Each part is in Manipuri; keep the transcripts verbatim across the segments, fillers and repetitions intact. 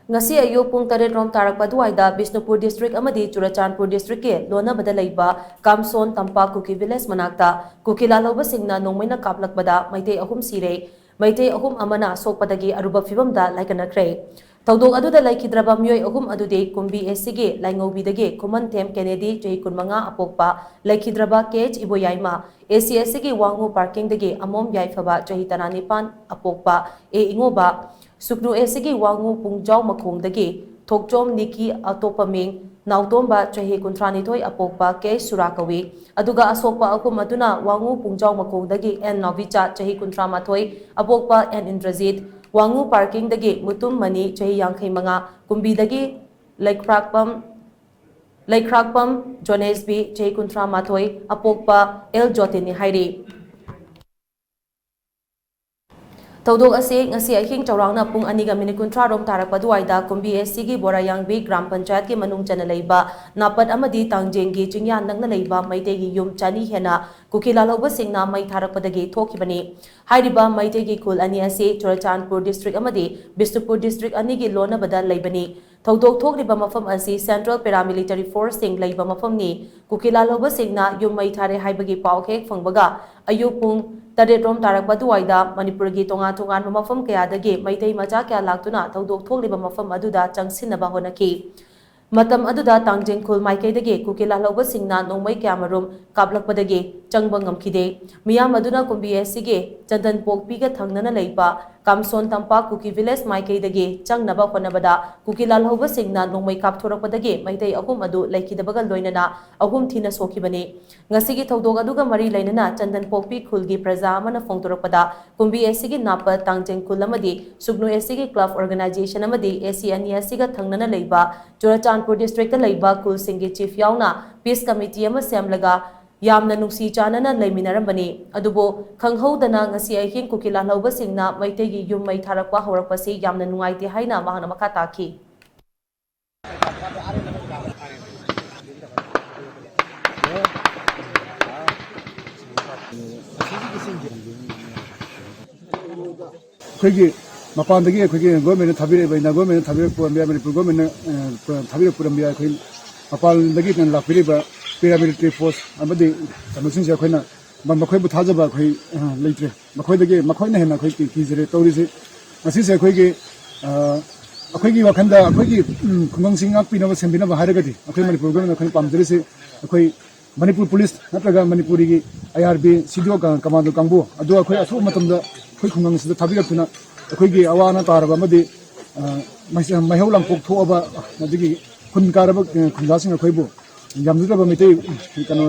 ꯉꯁꯤ ꯑꯌꯨꯛ ꯄꯨꯡ ꯇꯔꯦꯠ ꯔꯣꯝ ꯇꯥꯔꯛꯄ ꯑꯗꯨꯋꯥꯏꯗ ꯕꯤꯁꯅꯨꯄꯨꯔ ꯗꯤꯁꯇ꯭ꯔꯤꯛ ꯑꯃꯗꯤ ꯆꯨꯔꯆꯥꯟꯄꯨꯔ ꯗꯤꯁꯇ꯭ꯔꯤꯛꯀꯤ ꯂꯣꯟꯅꯕꯗ ꯂꯩꯕ ꯀꯥꯝꯁꯣꯟ ꯇꯝꯄꯥꯛ ꯀꯨꯀꯤ ꯚꯤꯂꯦꯖ ꯃꯅꯥꯛꯇ ꯀꯨꯀꯤ ꯂꯥꯜꯍꯧꯕꯁꯤꯡꯅ ꯅꯣꯡꯃꯩꯅ ꯀꯥꯞꯂꯛꯄꯗ ꯃꯩꯇꯩ ꯑꯍꯨꯝ ꯁꯤꯔꯦ꯫ ꯃꯩꯇꯩ ꯑꯍꯨꯝ ꯑꯃꯅ ꯁꯣꯛꯄꯗꯒꯤ ꯑꯔꯨꯕ ꯐꯤꯕꯝꯗ ꯂꯥꯏꯀꯠꯅꯈ꯭ꯔꯦ꯫ ꯊꯧꯗꯣꯛ ꯑꯗꯨꯗ ꯂꯩꯈꯤꯗ꯭ꯔꯕ ꯃꯤꯑꯣꯏ ꯑꯍꯨꯝ ꯑꯗꯨꯗꯤ ꯀꯨꯝꯕꯤ ꯑꯦꯁ ꯁꯤꯒꯤ ꯂꯥꯏꯉꯧꯕꯤꯗꯒꯤ ꯈꯨꯃꯟꯊꯦꯝ ꯀꯦꯅꯦꯗꯤ, ꯆꯍꯤ ꯀꯨꯟꯃꯉꯥ ꯑꯄꯣꯛꯄ, ꯂꯩꯈꯤꯗ꯭ꯔꯕ ꯀꯦ ꯑꯩꯆ ꯏꯕꯣꯌꯥꯏꯃ, ꯑꯦ ꯁꯤ ꯑꯦꯁ ꯁꯤꯒꯤ ꯋꯥꯉꯨ ꯄꯥꯔꯀꯤꯡꯗꯒꯤ ꯑꯃꯣꯝ ꯌꯥꯏꯐꯕ, ꯆꯍꯤ ꯇꯔꯥꯅꯤꯄꯥꯟ ꯑꯄꯣꯛꯄ, ꯑꯦ ꯏꯉꯣꯕ, ꯁꯨꯛꯅꯨ ꯑꯦꯁ ꯁꯤꯒꯤ ꯋꯥꯉꯨ ꯄꯨꯡꯖꯥꯎ ꯃꯈꯣꯡꯗꯒꯤ ꯊꯣꯛꯆꯣꯝ ꯅꯤꯀꯤ, ꯑꯇꯣꯞꯄ ꯃꯤꯡ ꯅꯥꯎꯇꯣꯝꯕ, ꯆꯍꯤ ꯀꯨꯟꯊ꯭ꯔꯥꯅꯤꯊꯣꯏ ꯑꯄꯣꯛꯄ, ꯀꯦ ꯑꯩꯆ ꯁꯨꯔꯥ ꯀꯧꯏ꯫ ꯑꯗꯨꯒ ꯑꯁꯣꯛꯄ ꯑꯍꯨꯝ ꯑꯗꯨꯅ ꯋꯥꯉꯨ ꯄꯨꯡꯖꯥꯎ ꯃꯈꯣꯡꯗꯒꯤ ꯑꯦꯟ ꯅꯥꯎꯕꯤꯆꯥ, ꯆꯍꯤ ꯀꯨꯟꯊ꯭ꯔꯥꯃꯥꯊꯣꯏ ꯑꯄꯣꯛꯄ, ꯑꯦꯟ ꯏꯟꯗ꯭ꯔꯖꯤꯠ, ꯋꯥꯉꯨ ꯄꯥꯔꯀꯤꯡꯗꯒꯤ ꯃꯨꯇꯨꯝ ꯃꯅꯤ, ꯆꯍꯤ ꯌꯥꯡꯈꯩ ꯃꯉꯥ, ꯀꯨꯝꯕꯤꯗꯒꯤ ꯂꯩꯈ꯭ꯔꯥꯛꯄꯝ, ꯂꯩꯈ꯭ꯔꯥꯛꯄꯝ ꯖꯣꯅꯦꯁꯕꯤ, ꯆꯍꯤ ꯀꯨꯟꯊ꯭ꯔꯥꯃꯥꯊꯣꯏ ꯑꯄꯣꯛꯄ, ꯑꯦꯜ ꯖꯣꯇꯤꯟꯅꯤ ꯍꯥꯏꯔꯤ꯫ ꯊꯧꯗꯣꯛ ꯑꯁꯤ ꯉꯁꯤ ꯑꯍꯤꯡ ꯆꯥꯎꯔꯥꯛꯅ ꯄꯨꯡ ꯑꯅꯤꯒ ꯃꯤꯅꯤꯠ ꯀꯨꯟꯊ꯭ꯔꯥ ꯔꯣꯝ ꯇꯥꯔꯛꯄ ꯑꯗꯨꯋꯥꯏꯗ ꯀꯨꯝꯕꯤ ꯑꯦꯁ ꯁꯤꯒꯤ ꯕꯣꯔꯥꯌꯥꯡꯕꯤ ꯒ꯭ꯔꯥꯝ ꯄꯟꯆꯥꯌꯠꯀꯤ ꯃꯅꯨꯡ ꯆꯟꯅ ꯂꯩꯕ ꯅꯥꯄꯠ ꯑꯃꯗꯤ ꯇꯥꯡꯖꯦꯡꯒꯤ ꯆꯤꯡꯌꯥ ꯅꯛꯅ ꯂꯩꯕ ꯃꯩꯇꯩꯒꯤ ꯌꯨꯝ ꯆꯅꯤ ꯍꯦꯟꯅ ꯀꯨꯀꯤ ꯂꯥꯜꯍꯧꯕꯁꯤꯡꯅ ꯃꯩ ꯊꯥꯔꯛꯄꯗꯒꯤ ꯊꯣꯛꯈꯤꯕꯅꯤ꯫ ꯍꯥꯏꯔꯤꯕ ꯃꯩꯇꯩꯒꯤ ꯈꯨꯜ ꯑꯅꯤ ꯑꯁꯤ ꯆꯨꯔꯆꯥꯟꯄꯨꯔ ꯗꯤꯁꯇ꯭ꯔꯤꯛ ꯑꯃꯗꯤ ꯕꯤꯁꯅꯨꯄꯨꯔ ꯗꯤꯁꯇ꯭ꯔꯤꯛ ꯑꯅꯤꯒꯤ ꯂꯣꯟꯅꯕꯗ ꯂꯩꯕꯅꯤ꯫ ꯊꯧꯗꯣꯛ ꯊꯣꯛꯂꯤꯕ ꯃꯐꯝ ꯑꯁꯤ ꯁꯦꯟꯇ꯭ꯔꯦꯜ ꯄꯦꯔꯥꯃꯤꯂꯤꯇꯔꯤ ꯐꯣꯔꯁꯁꯤꯡ ꯂꯩꯕ ꯃꯐꯝꯅꯤ꯫ ꯀꯨꯀꯤ ꯂꯥꯜꯍꯧꯕꯁꯤꯡꯅ ꯌꯨꯝ ꯃꯩ ꯊꯥꯔꯦ ꯍꯥꯏꯕꯒꯤ ꯄꯥꯎ ꯍꯦꯛ ꯐꯪꯕꯒ ꯑꯌꯨꯛ ꯄꯨꯡ ꯇꯔꯦꯠ ꯔꯣꯝ ꯇꯥꯔꯛꯄ ꯑꯗꯨꯋꯥꯏꯗ ꯃꯅꯤꯄꯨꯔꯒꯤ ꯇꯣꯉꯥꯟ ꯇꯣꯉꯥꯟꯕ ꯃꯐꯝ ꯀꯌꯥꯗꯒꯤ ꯃꯩꯇꯩ ꯃꯆꯥ ꯀꯌꯥ ꯂꯥꯛꯇꯨꯅ ꯊꯧꯗꯣꯛ ꯊꯣꯛꯂꯤꯕ ꯃꯐꯝ ꯑꯗꯨꯗ ꯆꯪꯁꯤꯟꯅꯕ ꯍꯣꯠꯅꯈꯤ꯫ ꯃꯇꯝ ꯑꯗꯨꯗ ꯇꯥꯡꯖꯦꯡ ꯈꯨꯜ ꯃꯥꯏꯀꯩꯗꯒꯤ ꯀꯨꯀꯤ ꯂꯥꯜꯍꯧꯕꯁꯤꯡꯅ ꯅꯣꯡꯃꯩ ꯀꯌꯥꯃꯔꯨꯝ ꯀꯥꯞꯂꯛꯄꯗꯒꯤ ꯆꯪꯕ ꯉꯝꯈꯤꯗꯦ꯫ ꯃꯤꯌꯥꯝ ꯑꯗꯨꯅ ꯀꯨꯝꯕꯤ ꯑꯦꯁ ꯁꯤꯒꯤ ꯆꯟꯗꯟ ꯄꯣꯛꯄꯤꯒ ꯊꯪꯅꯅ ꯂꯩꯕ ꯀꯥꯝꯁꯣꯟ ꯇꯝꯄꯥꯛ ꯀꯨꯀꯤ ꯚꯤꯂꯦꯖ ꯃꯥꯏꯀꯩꯗꯒꯤ ꯆꯪꯅꯕ ꯍꯣꯠꯅꯕꯗ ꯀꯨꯀꯤ ꯂꯥꯜꯍꯧꯕꯁꯤꯡꯅ ꯅꯣꯡꯃꯩ ꯀꯥꯞꯊꯣꯔꯛꯄꯗꯒꯤ ꯃꯩꯇꯩ ꯑꯍꯨꯝ ꯑꯗꯨ ꯂꯩꯈꯤꯗꯕꯒ ꯂꯣꯏꯅꯅ ꯑꯍꯨꯝ ꯊꯤꯅ ꯁꯣꯛꯈꯤꯕꯅꯤ꯫ ꯉꯁꯤꯒꯤ ꯊꯧꯗꯣꯛ ꯑꯗꯨꯒ ꯃꯔꯤ ꯂꯩꯅꯅ ꯆꯟꯗꯟ ꯄꯣꯛꯄꯤ ꯈꯨꯜꯒꯤ ꯄ꯭ꯔꯖꯥ ꯑꯃꯅ ꯐꯣꯡꯗꯣꯔꯛꯄꯗ ꯀꯨꯝꯕꯤ ꯑꯦꯁ ꯁꯤꯒꯤ ꯅꯥꯄ ꯇꯥꯡꯖꯦꯡ ꯈꯨꯜ ꯑꯃꯗꯤ ꯁꯨꯛꯅꯨ ꯑꯦꯁ ꯁꯤꯒꯤ ꯀ꯭ꯂꯕ ꯑꯣꯔꯒꯅꯥꯏꯖꯦꯁꯟ ꯑꯃꯗꯤ ꯑꯦꯁ ꯁꯤ ꯑꯅꯤ ꯑꯁꯤꯒ ꯊꯪꯅꯅ ꯂꯩꯕ ꯆꯨꯔꯆꯥꯟꯄꯨꯔ ꯗꯤꯁꯇ꯭ꯔꯤꯛꯇ ꯂꯩꯕ ꯈꯨꯜꯁꯤꯡꯒꯤ ꯆꯤꯐ ꯌꯥꯎꯅ ꯄꯤꯁ ꯀꯃꯤꯇꯤ ꯑꯃ ꯁꯦꯝꯂꯒ ꯌꯥꯝꯅ ꯅꯨꯡꯁꯤ ꯆꯥꯟꯅꯅ ꯂꯩꯃꯤꯟꯅꯔꯝꯕꯅꯤ꯫ ꯑꯗꯨꯕꯨ ꯈꯪꯍꯧꯗꯅ ꯉꯁꯤ ꯑꯍꯤꯡ ꯀꯨꯀꯤ ꯂꯥꯜꯍꯧꯕꯁꯤꯡꯅ ꯃꯩꯇꯩꯒꯤ ꯌꯨꯝ ꯃꯩ ꯊꯥꯔꯛꯄ ꯍꯧꯔꯛꯄꯁꯤ ꯌꯥꯝꯅ ꯅꯨꯡꯉꯥꯏꯇꯦ ꯍꯥꯏꯅ ꯃꯍꯥꯛꯅ ꯃꯈꯥ ꯇꯥꯈꯤ꯫ ꯑꯩꯈꯣꯏꯒꯤ ꯃꯄꯥꯟꯗꯒꯤ ꯑꯩꯈꯣꯏꯒꯤ ꯒꯣꯔꯃꯦꯟꯅ ꯊꯥꯕꯤꯔꯛꯏꯕ, ꯏꯟꯗꯤꯌꯥ ꯒꯣꯔꯃꯦꯟꯅ ꯊꯥꯕꯤꯔꯛꯄ ꯑꯣꯏꯔꯝꯕ ꯌꯥꯏ, ꯃꯅꯤꯄꯨꯔ ꯒꯣꯔꯃꯦꯟꯅ, ꯑ, ꯊꯥꯕꯤꯔꯛꯄ ꯑꯣꯏꯔꯝꯕ ꯌꯥꯏ꯫ ꯑꯩꯈꯣꯏ ꯃꯄꯥꯟꯗꯒꯤ ꯂꯥꯛꯄꯤꯔꯤꯕ ꯄꯦꯔꯥꯃꯤꯂꯤꯇꯔꯤ ꯐꯣꯔꯁ ꯑꯃꯗꯤ ꯀꯩꯅꯣꯁꯤꯡꯁꯦ ꯑꯩꯈꯣꯏꯅ ꯃ-, ꯃꯈꯣꯏꯕꯨ ꯊꯥꯖꯕ ꯑꯩꯈꯣꯏ, ꯑ, ꯂꯩꯇ꯭ꯔꯦ꯫ ꯃꯈꯣꯏꯗꯒꯤ, ꯃꯈꯣꯏꯅ ꯍꯦꯟꯅ ꯑꯩꯈꯣꯏ ꯀꯤ-, ꯀꯤꯖꯔꯦ ꯇꯧꯔꯤꯁꯦ꯫ ꯉꯁꯤꯁꯦ ꯑꯩꯈꯣꯏꯒꯤ, ꯑ, ꯑꯩꯈꯣꯏꯒꯤ ꯋꯥꯈꯜꯗ ꯑꯩꯈꯣꯏꯒꯤ, ꯎꯝ, ꯈꯨꯡꯒꯪꯁꯤꯡ ꯉꯥꯛꯄꯤꯅꯕ, ꯁꯦꯝꯕꯤꯅꯕ ꯍꯥꯏꯔꯒꯗꯤ ꯑꯩꯈꯣꯏ ꯃꯅꯤꯄꯨꯔ ꯒꯣꯔꯃꯦꯟꯅ ꯑꯩꯈꯣꯏꯅ ꯄꯥꯝꯖꯔꯤꯁꯤ ꯑꯩꯈꯣꯏ ꯃꯅꯤꯄꯨꯔ ꯄꯨꯂꯤꯁ ꯅꯠꯇ꯭ꯔꯒ ꯃꯅꯤꯄꯨꯔꯤꯒꯤ ꯑꯥꯏ ꯑꯥꯔ ꯕꯤ, ꯁꯤ ꯗꯤ ꯑꯣ ꯀ-, ꯀꯃꯥꯟꯗꯣ ꯀꯥꯡꯕꯨ ꯑꯗꯨ ꯑꯩꯈꯣꯏ ꯑꯊꯨꯕ ꯃꯇꯝꯗ ꯑꯩꯈꯣꯏ ꯈꯨꯡꯒꯪꯁꯤꯗ ꯊꯥꯕꯤꯔꯛꯇꯨꯅ ꯑꯩꯈꯣꯏꯒꯤ ꯑꯋꯥ ꯑꯅꯥ ꯇꯥꯔꯕ ꯑꯃꯗꯤ, ꯑ, ꯃꯩ-, ꯃꯩꯍꯧ ꯂꯥꯡꯄꯣꯛ ꯊꯣꯛꯑꯕ ꯑꯗꯒꯤ ꯈꯨꯟ ꯀꯥꯔꯕ, ꯑ, ꯈꯨꯟꯖꯥꯁꯤꯡ ꯑꯩꯈꯣꯏꯕꯨ ꯌꯥꯝꯖꯗ꯭ꯔꯕ ꯃꯩꯇꯩ, ꯀꯩꯅꯣ,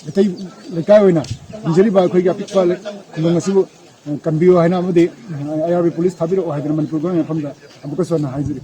ꯃꯩꯇꯩ ꯂꯩꯀꯥꯏ ꯑꯣꯏꯅ ꯍꯤꯡꯖꯔꯤꯕ ꯑꯩꯈꯣꯏꯒꯤ ꯑꯄꯤꯛꯄ ꯂꯩ-, ꯈꯨꯡꯒꯪ ꯑꯁꯤꯕꯨ, ꯑ, ꯀꯟꯕꯤꯌꯨ ꯍꯥꯏꯅ ꯑꯃꯗꯤ, ꯑ, ꯑꯥꯏ ꯑꯥꯔ ꯕꯤ ꯄꯨꯂꯤꯁ ꯊꯥꯕꯤꯔꯛꯑꯣ ꯍꯥꯏꯗꯨꯅ ꯃꯅꯤꯄꯨꯔ ꯒꯣꯔꯃꯦꯟ ꯃꯐꯝꯗ ꯑꯃꯨꯛꯀꯁꯨ ꯍꯟꯅ ꯍꯥꯏꯖꯔꯤ꯫